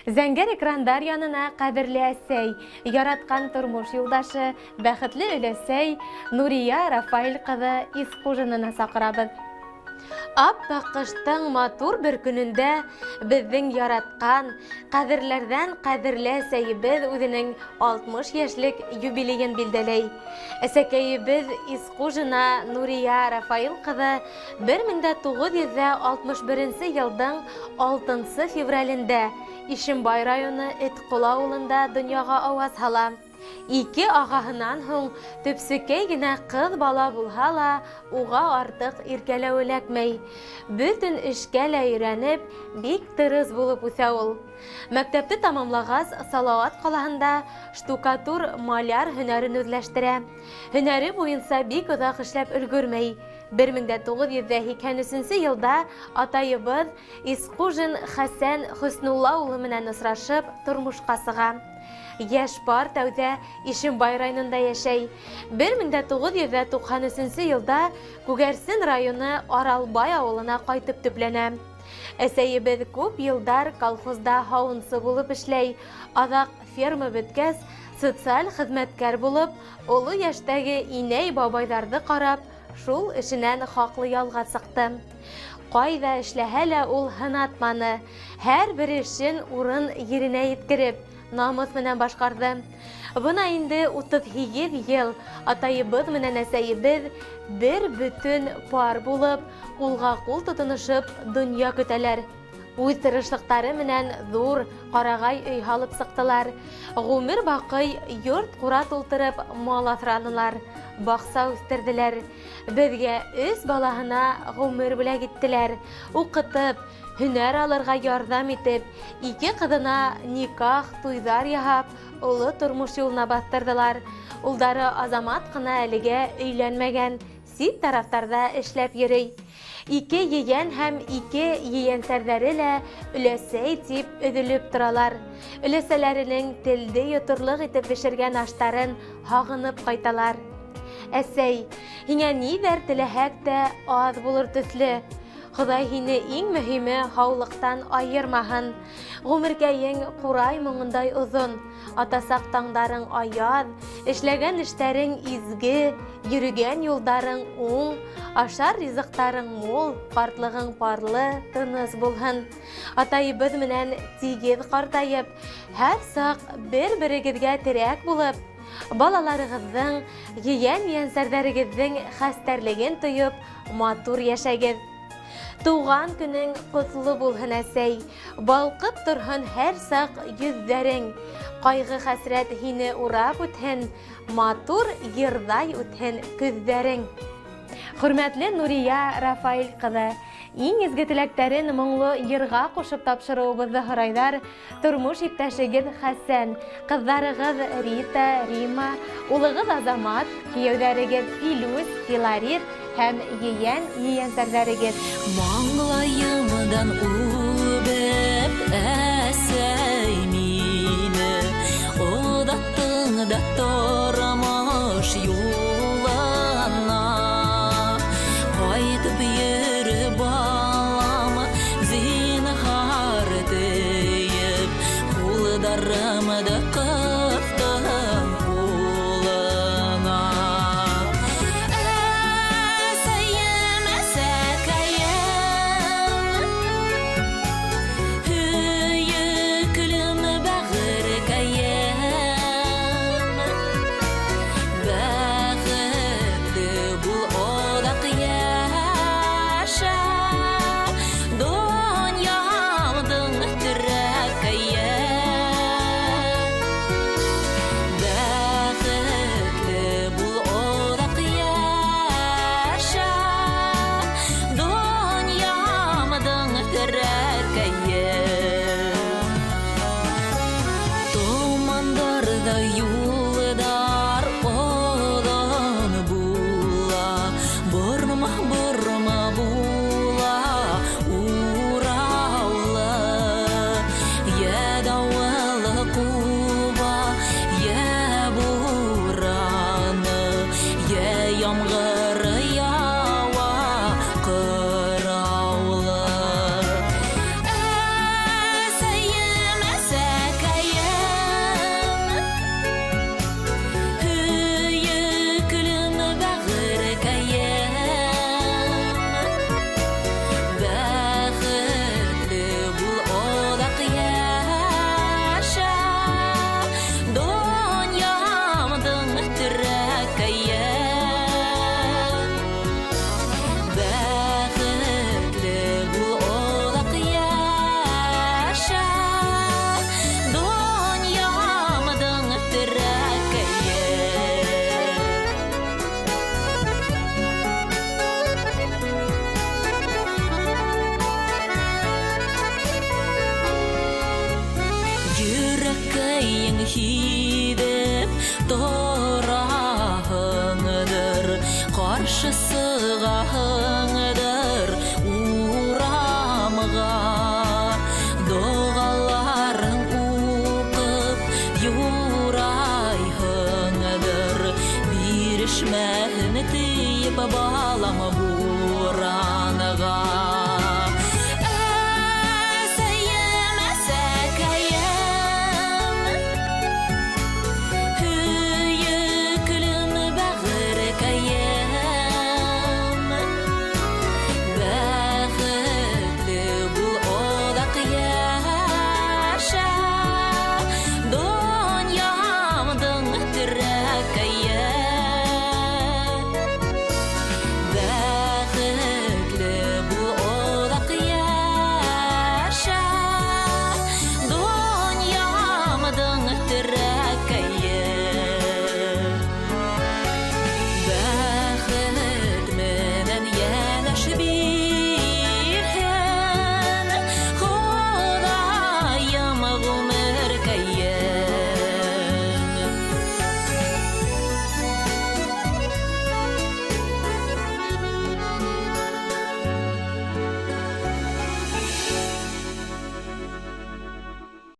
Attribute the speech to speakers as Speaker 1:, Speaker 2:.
Speaker 1: Зәңгәр экрандар янына ҡәҙерле әсәй, яратҡан тормош юлдашы, бәхетле өләсәй Нурия Рафаэль ҡыҙы Исҡужинаны саҡырабыҙ. Аппаҡ ҡыштың матур бер көнөндә беҙҙең яратҡан, ҡәҙерләрҙән ҡәҙерле әсәйебеҙ үҙенең 60 йәшлек юбилейын билдәләй. Әсәкәйебеҙ Исҡужина Нурия Рафаил ҡыҙы 1961 йылдың 6 февралендә Ишембай районы Этҡол ауылында донъяға ауаз һала. Ике ағаһынан һуң төпсөкәй генә ҡыҙ бала булһа ла, уға артыҡ иркәләү эләкмәй. Бөтөн эшкә лә өйрәнеп, бик тырыс булып үҫә ул. Мәктәпте тамамлағас, Салауат ҡалаһында штукатур-маляр һөнәрен үҙләштерә. Һөнәре буйынса бик оҙаҡ эшләп өлгөрмәй. 1983 йылда атайыбыҙ Исҡужин Хәсән Хөснулла улы менән осрашып, тормошҡа сыға. Йәш пар тәүҙә Ишембай районында йәшәй. 1993 йылда Күгәрсен районы Аралбай ауылына ҡайтып төпләнә. Әсәйебеҙ күп йылдар колхозда һауынсы булып эшләй. Аҙаҡ ферма бөткәс, социаль хеҙмәткәр булып, оло йәштәге инәй-бабайҙарҙы ҡарап, шул эшенән хаҡлы ялға сыҡты. Ҡайҙа эшләһә лә ул һынатманы. Һәр бер эшен урын еренә еткереп, намыҫ менән башҡарҙы. Бына инде 38 йыл атайыбыҙ менән әсәйебеҙ бер бөтөн пар булып, ҡулға ҡул тотоношоп донъя көтәләр. Үҙ тырышлыҡтары менән ҙур ҡарағай өй һалып сыҡтылар. Ғүмер баҡый йорт ҡура тултырып мал аҫранылар, баҡса үҫтерҙеләр. Беҙгә өс балаһына ғүмер бүләк иттеләр. Уҡытып, һөнәр алырға ярҙам итеп, ике ҡыҙына никах, туйҙар яһап, оло тормош юлына баҫтырҙылар. Улдары Азамат ҡына әлегә өйләнмәгән, сит тарафтарҙа эшләп йөрөй. Ике ейән һәм ике ейәнсәрҙәре лә өләсәй тип өҙөлөп торалар. Өләсәләренең телде йоторлоҡ итеп бешергән аштарын һағынып ҡайталар. Әсәй, һиңә ниҙәр теләһәк тә аҙ булыр төҫлө. Хоҙай һине иң мөһиме һаулыҡтан айырмаһын. Ғүмеркәйең ҡурай моңондай оҙон, атасаҡ таңдарың аяҙ, эшләгән эштәрең изге, йөрөгән юлдарың уң, ашар ризыҡтарың мул, ҡартлығың парлы, тыныс булһын. Атайыбыҙ менән тигеҙ ҡартайып, һәр саҡ бер-берегеҙгә терәк булып, балаларығыҙҙың, ейән-ейәнсәрҙәрегеҙҙең хәстәрлеген тойоп, матур йәшәгеҙ. Тыуған көнөң ҡотло булһын, әсәй, балҡып торһон һәр саҡ йөҙҙәрең. Ҡайғы хәсрәт һине урап үтһен, матур йырҙай үтһен көҙҙәрең. Хөрмәтле Нурия Рафаэль ҡыҙы, иң изге теләктәрен моңло йырға ҡушып тапшырыуыбыҙҙы һорайҙар тормош иптәшегеҙ Хәсән, ҡыҙҙарығыҙ Рита, Рима, улығыҙ Азамат, кейәүҙәрегеҙ Филүс, Филарит һәм ейән-ейәнсәрҙәрегеҙ.
Speaker 2: Маңлайымдан үбеп, әсәй мине оҙаттың да тормош юлына. Ҡайтып йөрө, балам, зинһар тейеп, ҡулдарымды ҡыҫтым ҡулыңа. Әсәйем, әсәкәйем, һөйөклөм Әсәйең һиҙеп тораһыңдыр, ҡаршы сығаһыңдыр.